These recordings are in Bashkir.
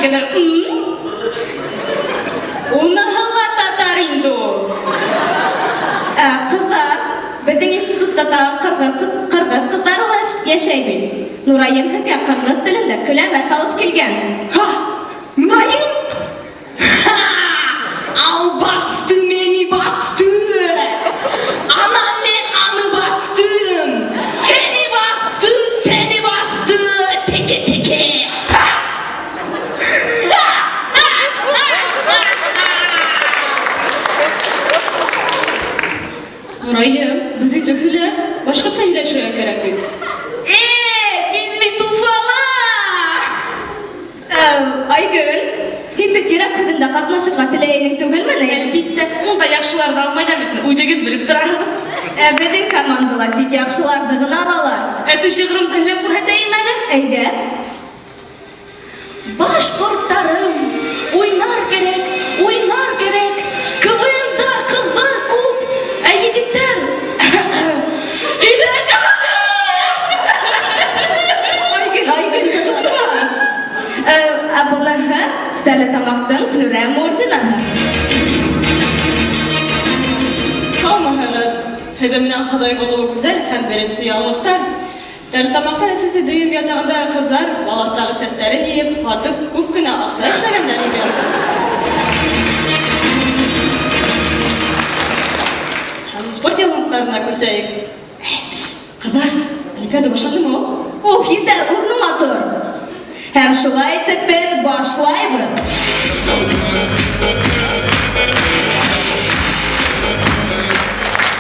килгәннәр. Уныһы ла татар инде ул. Ә, кызлар, безнең институтта тагын кыргыз, кыргыз кызлары ла яшәй бит. Нураем һеҙгә кыргыз телендә көләмәс алып килгән. Ха! Нураим? Ха! Албасты мени басты! Анан мен аны бастым! Сени басты, сени басты! Теке, теке! Ха! Нураем, без бит Өфөлә, башкортча һөйләшергә кәрәк бит. Э, без бит Уфала! Айгөл, һин бит йөрәк һүҙендә ҡатнашырға теләй инең түгелме ни? Әлбиттә, унда яҡшыларҙы алмайҙар бит, үҙегеҙ белеп тораһығыҙ. Ә беҙҙең командала тик яҡшыларҙы ғына алалар. Әтеү шиғырымды һөйләп күрһәтәйем әле. Әйҙә. Башҡорттарым, уйнар кәрәк, уйнар кәрәк. КВНда ҡыҙҙар күп, ә егеттәр һирәк. Айгөл, Айгөл, тынысма. Ә быныһы Стәрлетамаҡтың Флүрә Мурзинаһы. Һаумыһығыҙ! Һеҙҙең менән Хоҙай булыуы гүзәл һәм беренсе яңылыҡтар. Стәрлетамаҡта өсөнсө дөйөм ятағындағы ҡыҙҙар балаҫтағы сәстәрен йыйып, һатып күп кенә аҡса эшләгәндәр икән. Һәм спорт яңылыҡтарына күсәйек. Ҡыҙҙар, Олимпиада башландымы ул? Уф, етәр, урыныңа тор. Һәм шулай итеп беҙ башлайбыҙ.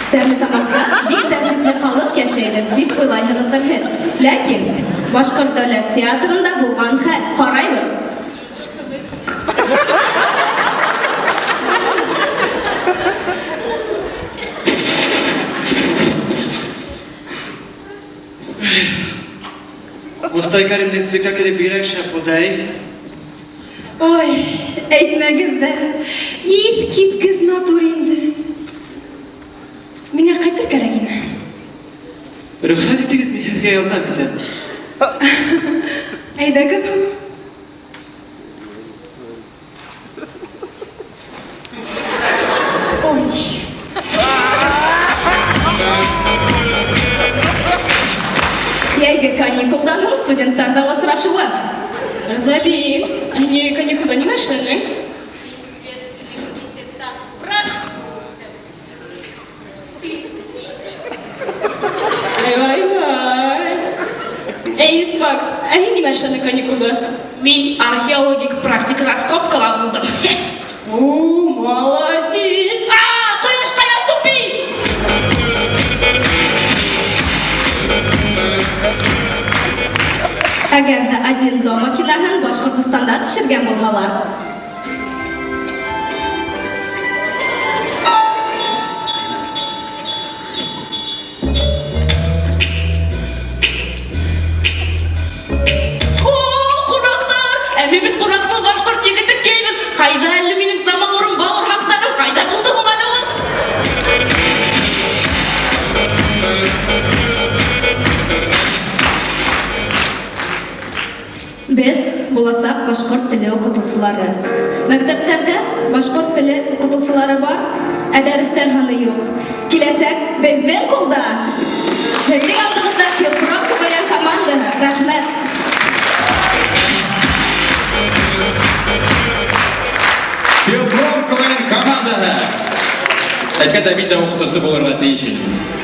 Стәрлетамаҡта бик тәртипле халыҡ йәшәйҙер тип уйлайһығыҙҙыр һеҙ. Ләкин Башҡорт дәүләт театрында булған хәл. Ҡарайбыҙ. Что сказать? Мостай Кәримнең спектакле бигрәк шәп булды, әй. Ой, әйтмәгеҙ ҙә, иҫ-киткес матур инде. Миңә ҡайтыр кәрәк ине. Рөхсәт итегеҙ, мин һеҙгә ярҙам итәм. Әйҙәгеҙ һуң. Ой. Йәйге каникулдан һуң студенттарҙың осрашыуы. Розалин, ә һин йәйге каникулда нимә эшләнең? Следственный комитетта практика үттем. Ай-вай-вай. Эй, Исфак, ә һин нимә эшләнең каникулда? Мин археологик практик раскопкала булдым. О, молодец! А, ҡояшҡа яндым бит! Әгәр ҙә Один дома киноһын Башҡортостанда төшөргән булһалар. О, ҡунаҡтар! Ә мин бит ҡунаҡсыл башҡорт егете Кевин. Ҡайҙа әле минең самауырым, бауырһаҡтарым? Ҡайҙа булды һуң әле ул? Беҙ, буласаҡ башҡорт теле уҡытыусылары. Мәктәптәрҙә башҡорт теле уҡытыусылары бар, ә дәрестәр һаны юҡ. Киләсәк беҙҙең ҡулда! Һеҙҙең алдығыҙҙа Филпром КВН командаһы. Рәхмәт! Филпром КВН командаһы! Әйткәндә, мин дә уҡытыусы булырға тейеш инем.